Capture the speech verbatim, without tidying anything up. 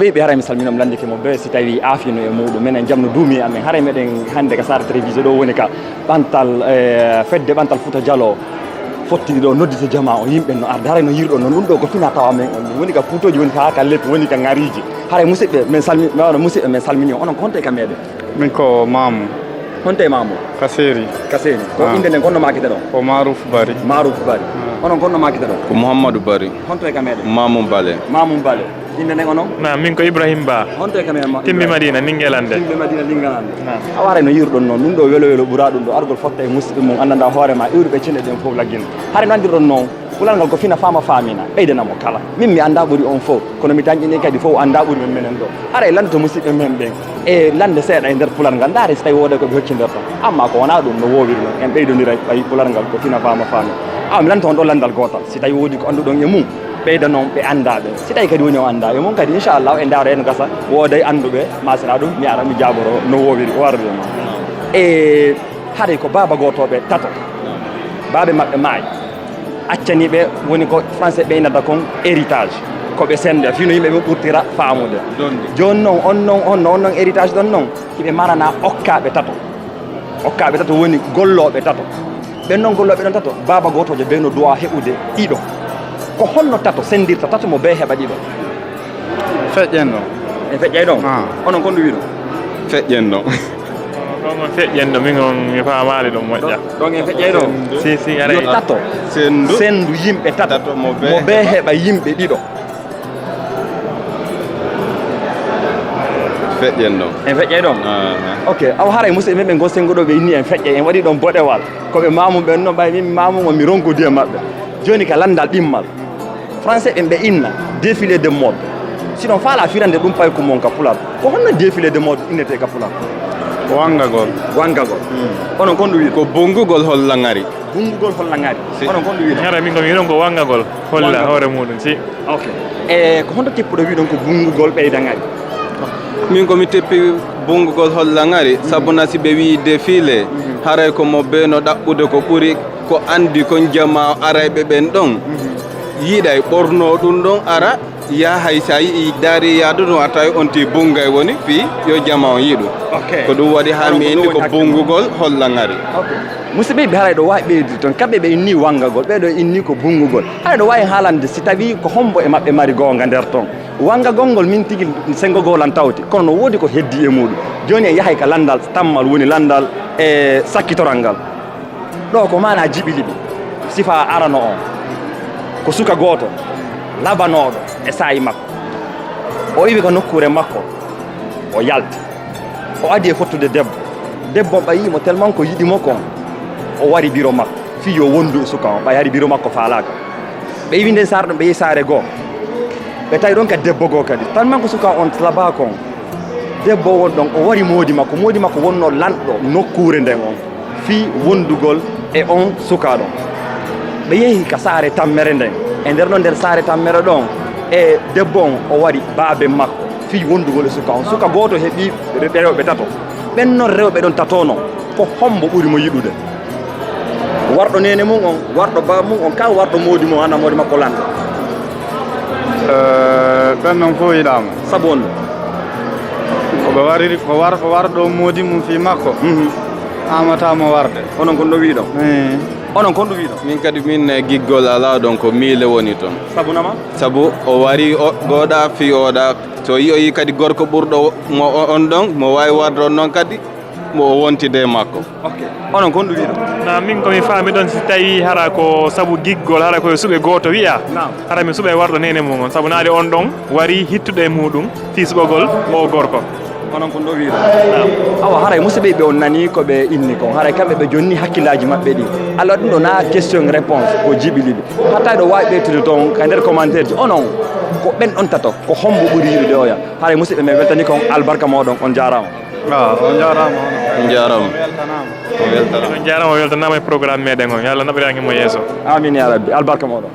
Ɓe ɓe haray mi salmino mi lanndike mo bee si tawi aafino e muuɗum. Menen jam no duumi e amen. Haray meɗen hannde ka Saare Télévision ɗo woni ka ɓantal, eh, fedde ɓantal Fuuta Jaloo. Fottidi ɗo noddito jamaa o, yimɓe no arde. Haray no yiruɗon noon, ɗum ɗo ko fina tawa men on. Ɗum woni ka Fuutooji, woni ka, ka Lepi, woni ka Ŋariiji. Haray musidɓe men salmi-, wano musidɓe men salmini on. Onon ko honto e ka meɗen? Min ko Maamu. Honto e Maamu? Ka Seeri. Ka Seeri. Ko innde nden, ko honno maakete ɗon? Ko Maaruf Bari. Maaruf Bari. Onon ko honno maakete ɗon? Ko Muhammadu Bari. Honto e ka meɗen? Maamu Bale. Maamu Bale. Innde nden onon? Na, min ko Ibrahim Ba. Honto e ka meɗen ma-, Timbi Ibrahim? Madina, Ningelande. Timbi Madina, Ningelande. Na. Awa haray no yiruɗon noon, ɗum ɗo welo welo ɓuraa ɗum ɗo argol fotta e musidɓe mum, anndanɗaa hoore maa, iwruɓe cine ɗen fof laggino. Haray no anndirɗon noon, Pular ngal ko fina faama faamina, ɓeydana mo kala. Min mi anndaa ɓuri on fof, kono mi tanƴinii kadi fof anndaa ɓuri men menen ɗo. Haray lanndoto musidɓe men ɓen e lannde seeɗa e nder pular ngal, ndaare si tawi wooday ko ɓe hoccindirta. Amma ko wonaa ɗum no woowiri noon, en ɓeydondiray ɓay pular ngal ko fina faama faamina. Awa mi lanndoto on ɗo lanndal gootal, si tawi woodi ko annduɗon e mum, ɓeydanon ɓe anndaa ɓen. Si tawi kadi woni on anndaa e mum kadi, inchallah, en ndaara en gasa, wooday annduɓe, ma sinaa ɗum, mi ara mi jaaboro no woowiri, o arde ma. E haray ko baaba gooto ɓe tato. Baabe maɓɓe maayi. Accani ɓe, woni ko français ɓe innata kon héritage. Ko ɓe senda, fino yimɓe ɓe ɓurtira faamude. Donde. Jooni noon, on noon, on noon, on noon héritage ɗon noon, hiɓe marana okkaaɓe tato. Okkaaɓe tato woni gollooɓe tato. Ɓen noon gollooɓe ɗon tato, baaba gootoojo bee no duwaa heɓude ɗiɗo. Ko honno tato sendirta tato mo bee heɓa ɗiɗo? Feƴƴen ɗon. En feƴƴay ɗon? Ah. Onon kon ɗum wiɗo? Feƴƴen ɗon. Ɗon on feƴƴen ɗo, min on mi faamaali ɗum moƴƴa. Ɗon en feƴƴay ɗon? Si, si, aray. Yo tato. Sendu. Sendu yimɓe tato. Tato mo bee. Mo bee heɓa yimɓe ɗiɗo. Feƴƴen ɗon. En feƴƴay ɗon? Ah, ah. Ok, awa haray musidɓe men ɓen goo sengo ɗo ɓe inni en feƴƴay, en waɗi ɗon boɗewal. Ko ɓe maamum ɓen noon, ɓay min maamum on mi ronkodi e maɓɓe. Jooni ka lanndal ɗimmal. Français ɓen ɓe inna défilé de mode. Si ɗon faalaa firande ɗum payku mon ka pular, ko honno défilé de mode innetee ka pular? Wanngagol. Wanngagol. Hmm. Onon kon ɗum wiɗo? Ko bunngugol holla ŋari. Bunngugol holla ŋari. Si. Onon kon ɗum wiɗo? Hara min ko mi wiɗon ko wanngagol holla. Wanngagol. Hoore muuɗum, si. Ok. E ko honto teppuɗo wiɗon ko bunngugol ɓeyda ŋari? Min ko mi teppi bunngugol holla ŋari, sabu na si ɓe wi'i défilé, mhm, haray ko mo bee no ɗaɓɓude ko ɓuri ko anndi kon jamaa arayɓe ɓen ɗon. Mhm. Yiɗay ɓornoo ɗum ɗon ara, yaha hay si a yi'i daari yaadu ɗum a tawi on tii bunngay woni fii yo jamaa on yiɗu. Ok. Ko ɗum waɗi haa mi inni ko bunngugol holla ŋari. Ok. Musidɓe, ɓe haray ɗo waawi ɓeydude toon. Kamɓe ɓe inni wanngagol, ɓee ɗo inni ko bunngugol. Haray ɗo waawi haalande si tawii ko hommbo e maɓɓe mari goonga nder toon. Wanngagol ngol min tigi senngo goo lan tawti, kono no woodi ko heddii e muuɗum. Jooni en yahay ka lanndal tammal, woni lanndal e sakkitoral ngal. Ɗo ko maanaa jiɓi liɓi. Sifaa arano on ko suka gooto labanooɗo e saa'i makko. O iwi ka nokkuure makko, o yalti. O adi e fottude debbo. Debbo on ɓay yi'i mo tellement ko yiɗi mo kon, o wari biro makko fii yo wondu e suka on, ɓay hari biro makko faalaaka. Ɓe iwi nden saare ɗon, ɓe yehi saare goo. Ɓe tawi ɗon kadi debbo goo kadi. Tellement ko suka on labaa kon, debbo won ɗon, o wari moodi makko. Moodi makko wonnoo lanɗo nokkuure nden on, fii wondugol e on suka ɗon. Ɓe yehi ka saare tammere nden. E nder non nder saare tammere ɗon, e debbo on, o wari baabe makko fii wondugol e suka on. Suka gooto heɓi re-, rewɓe tato. Ɓen non rewɓe ɗon tato non, ko hombo ɓuri mo yiɗude? Warɗo neene mum on, warɗo baaba mum on, kaa warɗo moodi mum, hana moodi makko lanɗo? Eh, ɓen non fof yiɗaama. Sabu on? Ko ɓe wariri, ko war-, ko warɗo moodi mum fii makko. Mhm. Haamataa mo warde. Onon kon ɗo wiɗon? Eh. Onon kon ɗo wiɗon? Min kadi min, eh, giggol alaa ɗon, ko miile woni ton. Sabu nama? Sabu o wari o, gooɗa fii oɗa, so yi'oyi kadi gorko ɓurɗo mo o-, on ɗon, mo waawi warde on ɗon kadi, mo o wontida e makko. Ok. Onon kon ɗum wiɗo? Na min ko mi faami ɗon, si tawi hara ko sabu giggol, hara ko e suɓe gooto wi'a, naam, hara mi suɓa e warɗo neene mum on, sabu naade on ɗon wari hittuɗo e muɗum fii suɓagol o gorko. Onon kon ɗo wiɗo? Naam. Awa, haray musidɓe ɓe on nani ko ɓe inni kon, haray kamɓe ɓe jonni hakkillaaji maɓɓe ɗi. Alors ɗum ɗo na question réponse ko jiɓi liɓi. Hatta ɗo waawi ɓeytude toon ka nder commentaire ji, onon ko ɓen ɗon tato, ko hombo ɓuri yiɗude oya? Haray musidɓe men weltani kon, albarka mooɗon, on jaaraama. Ah, on jaaraama, on. On jaaraama. On weltanaama. On weltanaama. On jaaraama, on weltanaama e programme meɗen on. Yo Allah naɓirange mo yeeso. Amiin ya Rabbi. Albarka mooɗon.